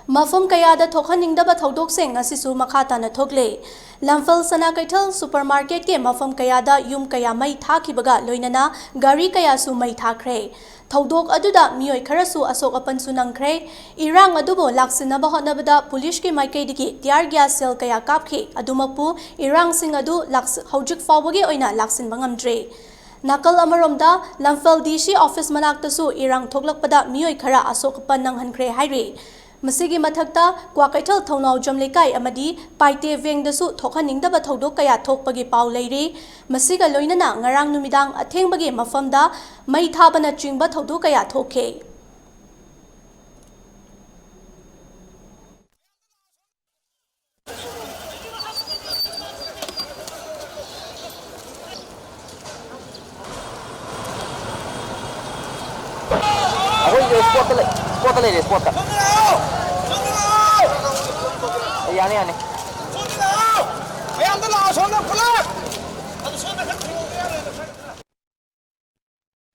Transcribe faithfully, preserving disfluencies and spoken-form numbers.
ꯃꯐꯝ ꯀꯌꯥꯗ ꯊꯣꯛꯍꯟꯅꯤꯡꯗꯕ ꯊꯧꯗꯣꯛꯁꯤꯡ ꯉꯁꯤꯁꯨ ꯃꯈꯥ ꯇꯥꯅ ꯊꯣꯛꯂꯤ꯫ ꯂꯝꯐꯦꯜ ꯁꯅꯥ ꯀꯩꯊꯦꯜ ꯁꯨꯄꯔ ꯃꯥꯔꯀꯦꯠꯀꯤ ꯃꯐꯝ ꯀꯌꯥꯗ ꯌꯨꯝ ꯀꯌꯥ ꯃꯩ ꯊꯥꯈꯤꯕꯒ ꯂꯣꯏꯅꯅ ꯒꯥꯔꯤ ꯀꯌꯥꯁꯨ ꯃꯩ ꯊꯥꯈ꯭ꯔꯦ꯫ ꯊꯧꯗꯣꯛ ꯑꯗꯨꯗ ꯃꯤꯑꯣꯏ ꯈꯔꯁꯨ ꯑꯁꯣꯛ ꯑꯄꯟꯁꯨ ꯅꯪꯈ꯭ꯔꯦ꯫ ꯏꯔꯥꯡ ꯑꯗꯨꯕꯨ ꯂꯥꯛꯁꯤꯟꯅꯕ ꯍꯣꯠꯅꯕꯗ ꯄꯨꯂꯤꯁꯀꯤ ꯃꯥꯏꯀꯩꯗꯒꯤ tear gas shell ꯀꯌꯥ ꯀꯥꯞꯈꯤ꯫ ꯑꯗꯨꯃꯛꯄꯨ ꯏꯔꯥꯡꯁꯤꯡ ꯑꯗꯨ ꯂꯥꯛꯁ-, ꯍꯧꯖꯤꯛ ꯐꯥꯎꯕꯒꯤ ꯑꯣꯏꯅ ꯂꯥꯛꯁꯤꯟꯕ ꯉꯝꯗ꯭ꯔꯤ꯫ ꯅꯥꯀꯜ ꯑꯃꯔꯣꯝꯗ, ꯂꯝꯐꯦꯜ D C office ꯃꯅꯥꯛꯇꯁꯨ ꯏꯔꯥꯡ ꯊꯣꯛꯂꯛꯄꯗ ꯃꯤꯑꯣꯏ ꯈꯔ ꯑꯁꯣꯛ ꯑꯄꯟ ꯅꯪꯍꯟꯈ꯭ꯔꯦ ꯍꯥꯏꯔꯤ꯫ ꯃꯁꯤꯒꯤ ꯃꯊꯛꯇ, ꯀ꯭ꯋꯥꯀꯩꯊꯦꯜ ꯊꯧꯅꯥꯎꯖꯝ ꯂꯩꯀꯥꯏ ꯑꯃꯗꯤ ꯄꯥꯏꯇꯦ ꯚꯦꯡꯗꯁꯨ ꯊꯣꯛꯍꯟꯅꯤꯡꯗꯕ ꯊꯧꯗꯣꯛ ꯀꯌꯥ ꯊꯣꯛꯄꯒꯤ ꯄꯥꯎ ꯂꯩꯔꯤ꯫ ꯃꯁꯤꯒ ꯂꯣꯏꯅꯅ ꯉꯔꯥꯡ ꯅꯨꯃꯤꯗꯥꯡ ꯑꯊꯦꯡꯕꯒꯤ ꯃꯐꯝꯗ ꯃꯩ ꯊꯥꯕꯅꯆꯤꯡꯕ ꯊꯧꯗꯣꯛ ꯀꯌꯥ ꯊꯣꯛꯈꯤ꯫ ꯑꯩꯈꯣꯏ spotꯇ ꯂꯩ, spotꯇ ꯂꯩꯔꯦ, spotꯇ꯫ ꯌꯥꯅꯤ, ꯌꯥꯅꯤ꯫ ꯃꯌꯥꯝꯗ ꯂꯥꯛꯑꯣ, ꯁꯣꯝꯗ ꯄꯨꯂꯞ꯫